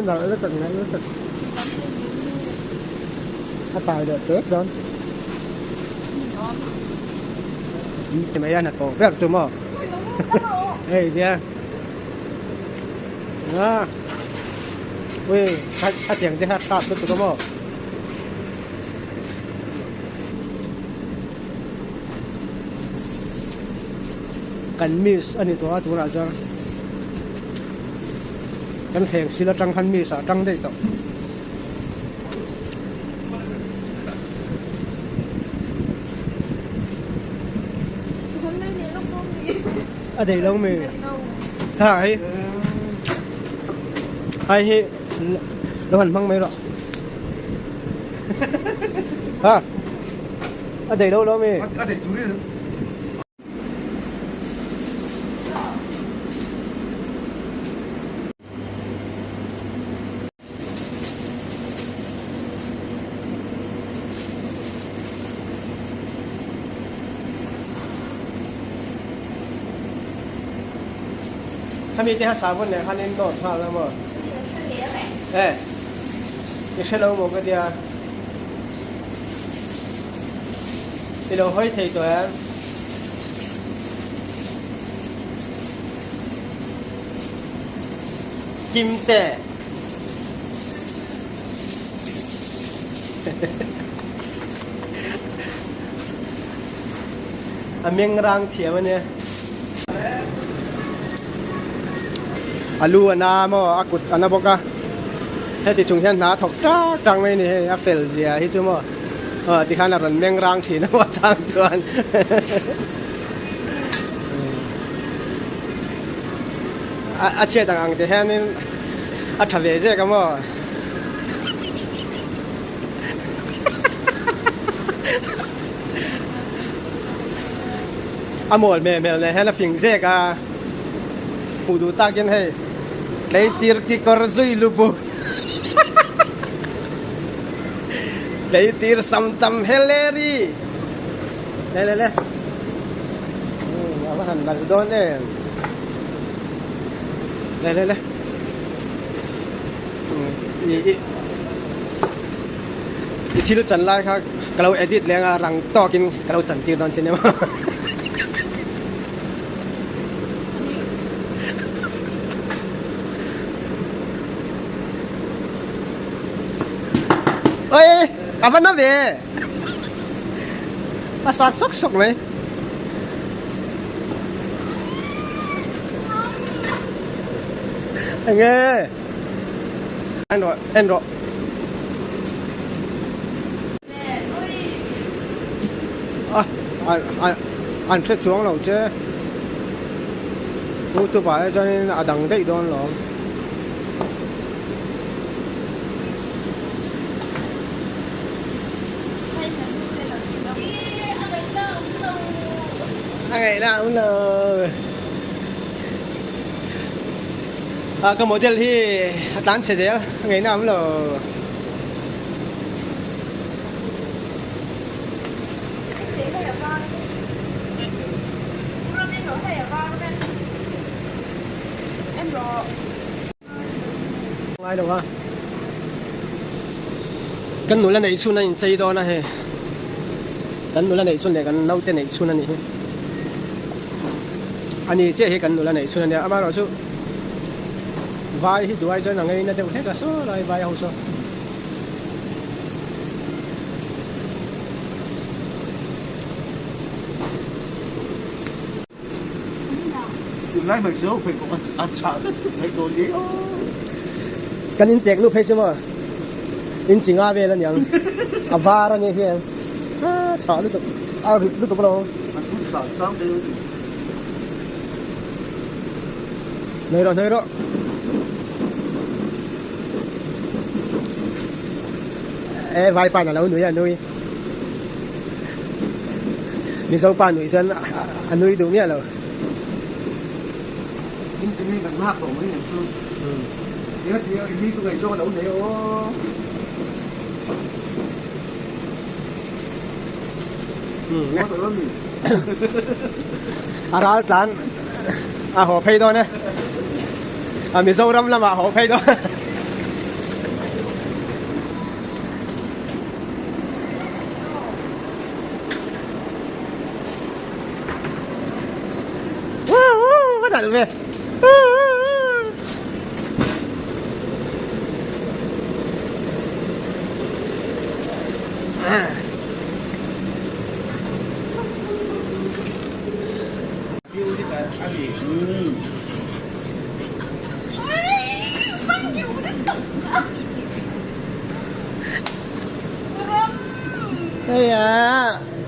Nalh lutuk nalh lutuk. A tai leh pek dawn. Mai a hnathawh ber chu maw. Hei nia. A ui a tiang te kha thlak lutuk a maw. Kan miss a ni tawh a tunah chuan kan thleng sil atang khan miss ah tang daih tawh. A dei lo mi kha hei hai hi lo han hmang mai rawh ha a dei lo lo mi a dei turin Khami te kha sabun nen khan in nawt nghal a maw? E i hre lo maw ka tia i lo hawi thei tawh em? Kimte. A meng rang thiam a nia. A lu a na maw a kut a na bawk a. Heti chung hian hna a thawk tak tak mai a ni hei a fel zia hi chu maw. Aw tikhan a rawn meng rang thin a maw chang chuan. A chhiat ang ang te hianin a tha ve zek a maw? A mawl hmel hmel nen hian a fing zek a, hmuh duh takin hei tleitir kekawr zui lubuk tleitir sam tam heleri le le le a va han nalh dawn em le le le i thil chan lai kha ka lo edit leng a rang tawkin ka lo chan tir dawn che nia Oi a va na ve a sa sawk sawk mai. Enge en rawh en rawh. A an an hre chuang lo che youtube ah hi chuanin a dang daih dawn lawm. A ngaihna a awm lo. Ah ka model hi a tlan chhe zel a ngaihna a awm lo. Ngai lo a kan nula neih chhun a inchei dawn a hei kan nula neih chhun leh kan naute neih chhun a nih hi a ni chiah hi kan nula neih chhun a nia amaherawhchu vai hi duai chuan a ngeina deuh hlek a saw lai vai ho saw. Tunlai hmeichhe ho pheikhawk an chah vek vek theih dawn ni aw. Kan intek nu phei chu maw inchi nga vel aniang a var ania hian a chah lutuk a rit lutuk lo. An hun sang sang deuh a ni. Hnaih rawh hnaih rawh. E vaipa na lo nui a nui. Mizo pa nuih chuan a nui duh miah lo. In ti mi kan nghak tawh mai ang chu. Nia tia i mi chu ngaihzawng a lo nei aw. A ral tlan a haw phei dawn e. A Mizoram lamah a haw phei dawn. nalh ve. Hei a.